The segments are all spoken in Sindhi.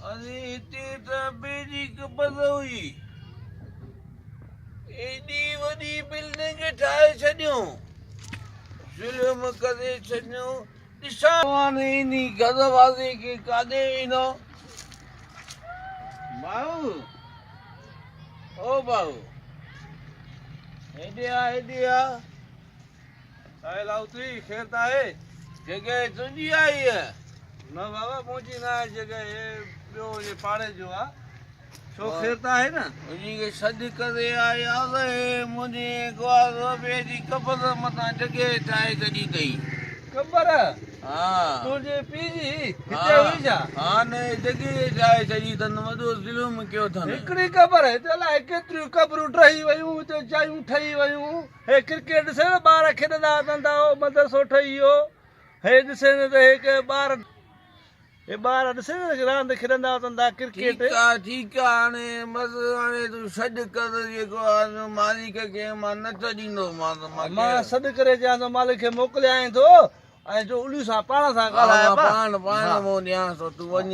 اري هتي ته ابي جي قبر هئي. ايڏي وڏي بلڊنگ ٺاهي ڇڏيون. ظلم ڪري ڇڏيون. ڏسان هاڻي انهي گهر واري کي ڪاڏي ويندو. ڀائو او ڀائو هيڏي آ هيڏي آ. آهي لاهوتي خير ته آهي؟ جڳهه تنهنجي آهي هيء؟ نه بابا منهنجي نه آهي جڳهه هي ٻيو هي پاڙي جو آ. ڇو خير ته آهي نه؟ انهي کي سڏ ڪري آ يار هي منهنجي گوار ابي جي قبر مٿان جڳهه ٺاهي ڇڏي اٿئي. قبر؟ ها. تنهنجي پيء جي هتي هئي ڇا؟ ها نه هي جڳهه ٺاهي ڇڏي اٿن وڏو ظلم ڪيو اٿن. هڪڙي قبر هتي الائي ڪيتريون قبرون ڊهي ويون هتي جايون ٺهي ويون. هي ڪرڪيٽ ڏسين نه ٻار کيڏندا وتن ٿا اهو مدرسو ٺهي ويو هي ڏسين نه ته هي ڪي ٻار هي ٻار ڏسين نه راند کيڏندا وتن ٿا ڪرڪيٽ. ٺيڪ آ ٺيڪ آ هاڻي بس هاڻي تون سڏ ڪر جيڪو آ سو مالڪ کي مان نه ڇڏيندومانس مان مان سڏ ڪري چيان ٿو مالڪ کي موڪليائين ٿو ۽ جو الي سان پاڻ سان ڳالهاء ها پاڻ پاڻ منهن ڏيانس ٿو تون وڃ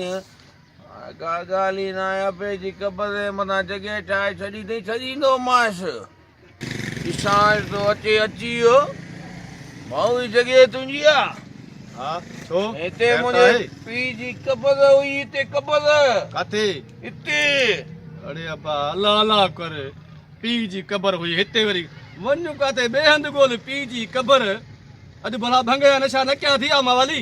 ڪا ڳالهه ئي ناهي ابي جي قبر جي مٿان جڳهه ٺاهي ڇڏي اٿئي ڇڏيندومانس. ڏسان ٿو اچي اچي ويو. ڀائو هي جڳهه تنهنجي آ؟ ها ڇو؟ هتي منهنجي پيء جي قبر هئي هتي قبر. ڪاٿي؟ هتي. اڙي ابا الله الله ڪر پيء جي قبر هئي هتي وري وڃ ڪاٿي ٻئي هنڌ ڳول پيء جي قبر. اڄ ڀلا ڀنگ جا نشا نه ڪيا اٿئي ها موالي؟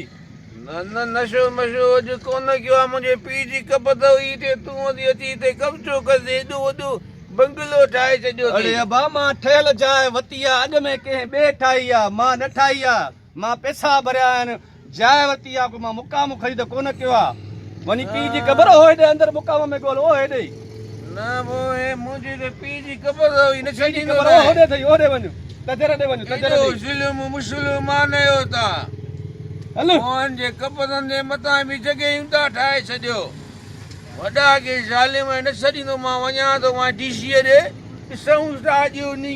نه نه نشو مشو اڄ ڪونه ڪيو آ منهنجي پيء جي قبر هئي هتي تون وري اچي هتي قبضو ڪري ايڏو وڏو بنگلو ٺاهي ڇڏيو اٿئي. اڙي ابا مان ٺهيل جاء ورتي آ اڳ ۾ ڪنهن ٻئي ٺاهي آ مان نه ٺاهي آ مان پئسا ڀريا آهن جاء ورتي آ ڪو مان مقام خريد ڪونه ڪيو آ وڃي پيء جي قبر او هيڏي اندر مقام ۾ ڳول او هيڏي. نه پوء هي منهنجي ته پيء جي قبر هئي نه پيء جي ڇڏيندو قبر او ناهي. هوڏي اٿئي هوڏي وڃ تجر ڏي وڃ تجر ايڏو ڏي. ظلم مسلمان جو تان هل. موهن جي قبرن جي مٿان به جڳهيون ٿا ٺاهي ڇڏيو. وڏا ڪي ظالم نه ڇڏيندو مان وڃان ٿو مان ڊي سي ڏي ڏسون ٿا اڄ انهي.